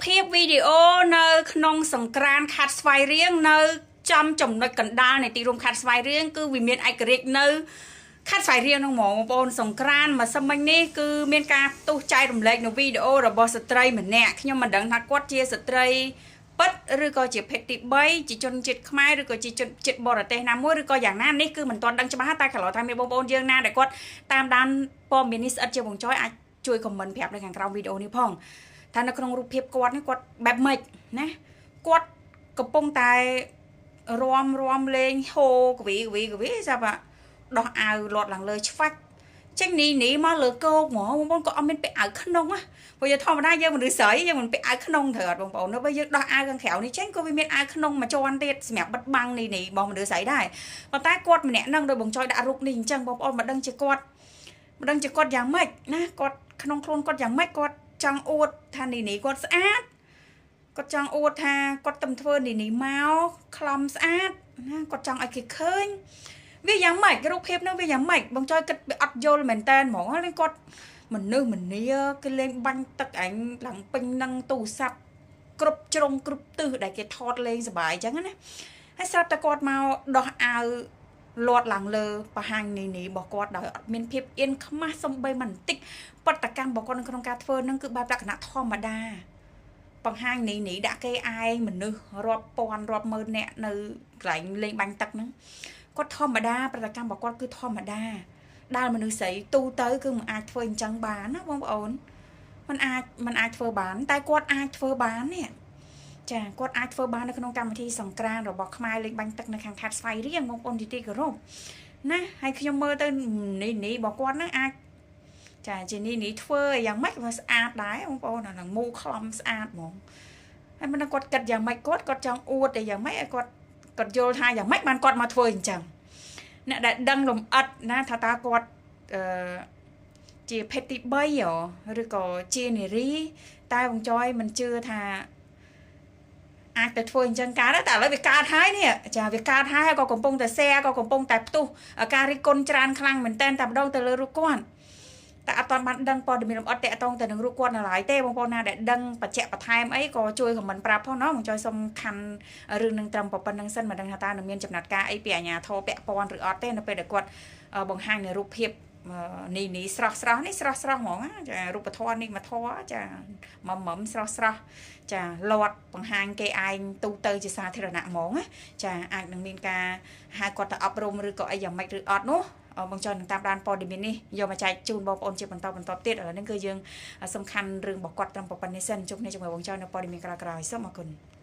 ភាពវីដេអូនៅក្នុងសង្ក្រានខេត្តស្វាយរៀងនៅចំចំណុចកណ្ដាលនៃទីរួមខេត្តស្វាយរៀងគឺវាមានឯករាជ្យនៅខេត្តស្វាយរៀងហ្នឹងហ្មងបងប្អូនសង្ក្រានមកសិមមិញនេះគឺមានការផ្ទុះចែករំលែកនៅវីដេអូរបស់ស្ត្រីម្នាក់ខ្ញុំមិនដឹងថាគាត់ជាស្ត្រីពិតឬក៏ជាភេទទី3ជាជនជាតិខ្មែរឬក៏ជាជនជាតិបរទេសណាមួយឬក៏យ៉ាងណានេះគឺមិនទាន់ដឹងច្បាស់តែក្រឡថាមានបងប្អូនយើងណាដែលគាត់តាមដានព័ត៌មាននេះស្អិតជាបងចយអាចជួយ comment ប្រាប់នៅខាងក្រោមវីដេអូនេះផងថានៅក្នុងរូបភាពគាត់នេះគាត់បែបម៉េចណាគាត់កំពុងតែរំរំលេងហូកវីកវីកវីចាប់ដោះអាវលាត់ឡើងលើឆ្វាច់ចេញនីនីមកលើគោកហ្មងបងប្អូនក៏អត់មានពាក់អាវក្នុងណាព្រោះយើងធម្មតាយើងមនុស្សស្រីយើងមិនពាក់អាវក្នុងត្រូវអត់បងប្អូននៅពេលយើងដោះអាវខាងក្រៅនេះចេញក៏វាមានអាវក្នុងមួយជាន់ទៀតសម្រាប់បិទបាំងនីនីរបស់មនុស្សស្រីដែរប៉ុន្តែគាត់ម្នាក់នឹងដោយបងចយដាក់រូបនេះអញ្ចឹងបងប្អូនមិនដឹងជាគាត់មិនដឹងជាគាត់យ៉ាងម៉េចណាគាត់ក្នុងខ្លួនគាត់យ៉ាងម៉េចគាត់ចង់អួតថានីនីគាត់ស្អាតគាត់ចង់អួតថាគាត់ទំធ្វើនីនីមកខ្លំស្អាតណាគាត់ចង់ឲ្យគេឃើញវាយ៉ាងម៉េចរូបភាពនោះវាយ៉ាងម៉េចបងចយគិតវាអត់យល់មែនតើហ្មងហើយគាត់មនុស្សម្នាគេលេងបាញ់ទឹកឯងឡើងពេញនឹងទូរស័ព្ទគ្រប់ជ្រុងគ្រប់ទិសដែលគេថតលេងសប្បាយអញ្ចឹងណាហើយស្រាប់តែគាត់មកដោះអាវលាត់ឡើងលើបង្ហាញនីនីរបស់គាត់ដោយអត់មានភាពអៀនខ្មាស់សំបីមិនបន្តិចបដកម្មរបស់គាត់នៅក្នុងការធ្វើនឹងគឺបែបលក្ខណៈធម្មតាបង្ហាញនីនីដាក់គេឯងមនុស្សរាប់ពាន់រាប់ម៉ឺននាក់នៅកន្លែងលេងបាញ់ទឹកហ្នឹងគាត់ធម្មតាប្រតិកម្មរបស់គាត់គឺធម្មតាដែលមនុស្សស្រីទូទៅគឺមិនអាចធ្វើអញ្ចឹងបានណាបងប្អូនมันអាចធ្វើបានតែគាត់អាចធ្វើបាននេះចាគាត់អាចធ្វើបាននៅក្នុងកម្មវិធីសង្ក្រានរបស់ខ្មែរលេងបាញ់ទឹកនៅខាងខេត្តស្វាយរៀងបងប្អូនជាទីគោរពណាហើយខ្ញុំមើលទៅនេះនេះរបស់គាត់ហ្នឹងអាចចាជានេះនេះធ្វើយ៉ាងម៉េចវាស្អាតដែរបងប្អូនអាហ្នឹងមូខ្លំស្អាតហ្មងហើយមិនដឹងគាត់គិតយ៉ាងម៉េចគាត់ចង់អួតតែយ៉ាងម៉េចឲ្យគាត់យល់ថាយ៉ាងម៉េចបានគាត់មកធ្វើអញ្ចឹងអ្នកដែលដឹងលំអិតណាថាតើគាត់អឺជាភេទទី3ឬក៏ជានារីតែបងចយមិនជឿថាអាចទៅធ្វើអញ្ចឹងកើតតែឥឡូវវាកើតហើយនេះចាវាកើតហើយក៏កំពុងតែ share ក៏កំពុងតែផ្ទុះការរិះគន់ច្រើនខ្លាំងមែនតើតែម្ដងទៅលើរូបគាត់តែអត់ទាន់បានដឹងព័ត៌មានលម្អិតតាក់ទងទៅនឹងរូបគាត់នៅឡើយទេបងប្អូនណាដែលដឹងបច្ចៈបន្ថែមអីក៏ជួយ comment ប្រាប់ផងណោះបងចយសុំខណ្ឌរឿងនឹងត្រឹមប៉ុណ្្នឹងសិនមិនដឹងថាតើនឹងមានចំណាត់ការអីពីអាជ្ញាធរពាក់ព័ន្ធឬអត់ទេនៅពេលដែលគាត់បង្ហាញនៅរូបភាពនេះនេះស្រស់ស្រស់នេះស្រស់ស្រស់ហ្មងចារូបធម៌នេះមកធម៌ចាមមមស្រស់ស្រស់ចាលាត់បង្ហាញគេឯងទូទៅជាសាធារណៈហ្មងណាចាអាចនឹងមានការហៅគាត់ទៅអប់រំឬក៏អីយ៉ាងម៉េចឬអត់នោះបងចង់នឹងតាមដានព័ត៌មាននេះយកមកចែកជូនបងប្អូនជាបន្តបន្តទៀតឥឡូវនេះគឺយើងសំខាន់រឿងរបស់គាត់ត្រឹមប៉ុណ្្នេះសិនជួបគ្នាជាមួយបងចង់នៅព័ត៌មានក្រោយៗសូមអរគុណ។